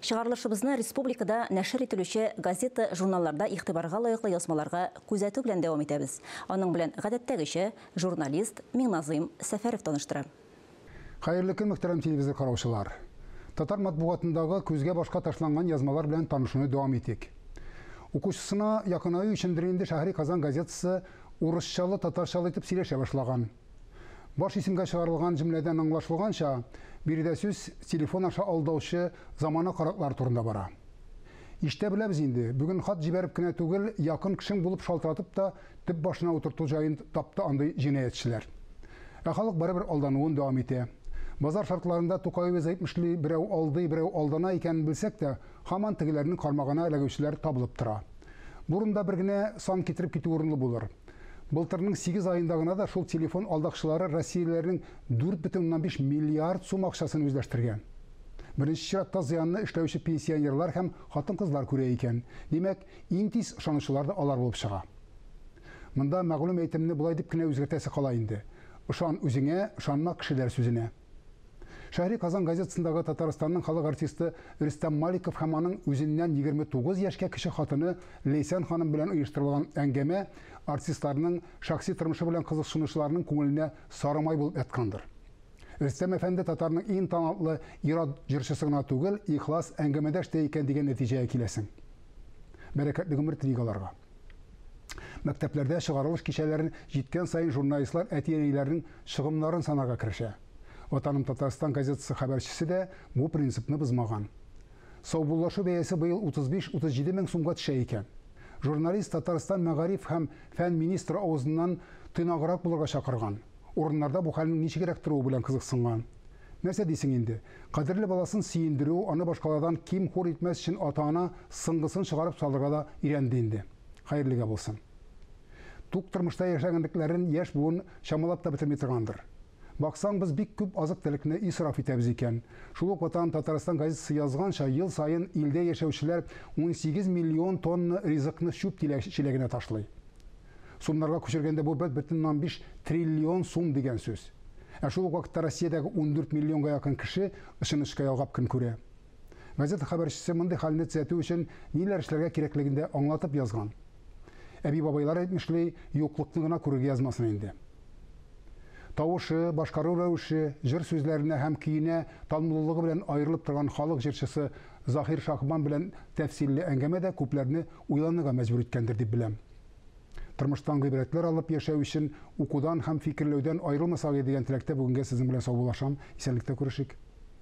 Чыгарылышыбызны республикада нәшер ителүче газета, журналларда игътибарга лаеклы язмаларга күзәтү белән дәвам итәбез. Аның белән гадәттәгечә журналист Миңназыйм Сәфәров таныштыра. Хәерле көн, мөхтәрәм телевизор караучылар. Татар матбугатындагы күзгә башка ташланган язмалар белән танышуны дәвам итик. Укучысына якынаю өчендер инде Шәһри Казан газетасы урысчалы-татарчалы итеп сөйләшә башлаган. Баш исемгә чыгарылган җөмләдән аңлашылганча, биредә сүз телефон аша алдаучы замана караклары турында бара. Ишетә беләбез инде, бүген хат җибәреп кенә түгел, якын кешең булып шалтыратып та төп башына утырту җаен тапты андый җинаятьчеләр. Ә халык барыбер алдануын дәвам итә. Базар шартларында Тукаебыз әйтмешли, берәү алдый, берәү алдана икәнен белсәк тә, һаман тегеләрнең кармагына эләгүчеләр табылып тора. Бу урында бер генә сан китереп китү урынлы булыр. Былтырның 8 аенда гына да шул телефон алдакчылары россиялеләрнең 4,5 миллиард сум акчасын үзләштергән. Беренче чиратта зыянны эшләүче пенсионерлар һәм хатын-кызлар күрә икән. Димәк, иң тиз ышанучылар да алар булып чыга. Монда мәгълүм әйтемне болай дип кенә үзгәртәсе кала инде. Ышан үзеңә, ышанма кешеләр сүзенә. Шәһри Казан газетасындагы Татарстанның халык артисты Рөстәм Маликов һәм аның үзеннән 29 яшькә кече хатыны Ләйсән ханым белән оештырылган әңгәмә артистларның шәхси тормышы белән кызыксынучыларның күңеленә сары май булып яткандыр. Рөстәм әфәнде татарның иң талантлы ир-ат җырчысы гына түгел, ихлас әңгәмәдәш тә икән дигән нәтиҗәгә киләсең. Бәрәкәтле гомер телик аларга. Мәктәпләрдә чыгарылыш кичәләрен җиткән саен журналистлар әти-әниләрнең чыгымнарын санарга керешә. Ватаным Татарстан газетасы хәбәрчесе дә бу принципны бозмаган. Саубуллашу бәясе быел 35-37 мең сумга төшә икән. Журналист Татарстан мәгариф һәм фән министры авызыннан тыйнаграк булырга чакырган. Урыннарда бу хәлнең ничегрәк торуы белән кызыксынган. Нәрсә дисең инде? Кадерле баласын сөендерү, аны башкалардан ким-хур итмәс өчен ата-ана сыңгысын чыгарып салырга да өйрәнде инде. Хәерлегә булсын. Тук тормышта яшәгәнлекләрен яшь буын чамалап та бетерми торгандыр. Баксаң, без бик күп азык-төлекне исраф итәбез икән. Шул ук Ватаным Татарстан газетасы язганча, ел саен илдә яшәүчеләр 18 миллион тонна ризыкны чүп чиләгенә ташлый. Сумнарга күчергәндә бу 1,5 триллион сум дигән сүз. Ә шул ук вакытта Россиядәге 14 миллионга якын кеше очын-очка ялгап көн күрә. Газета хәбәрчесе мондый хәлне төзәтү өчен ниләр эшләргә кирәклеген дә аңлатып язган. Әби-бабайлар әйтмешли, юклыкны гына күрергә язмасын инде. Тавышы, башкару рәвеше, җыр сүзләренә һәм көенә талымлылыгы белән аерылып торган халык җырчысы Заһир Шаһбан белән тәфсилле әңгәмә дә күпләрне уйланырга мәҗбүр иткәндер дип беләм. Тормыштан гыйбрәтләр алып яшәү өчен укудан һәм фикерләүдән аерылмасак иде дигән теләктә бүгенгә сезнең белән саубуллашам. Исәнлектә күрешик.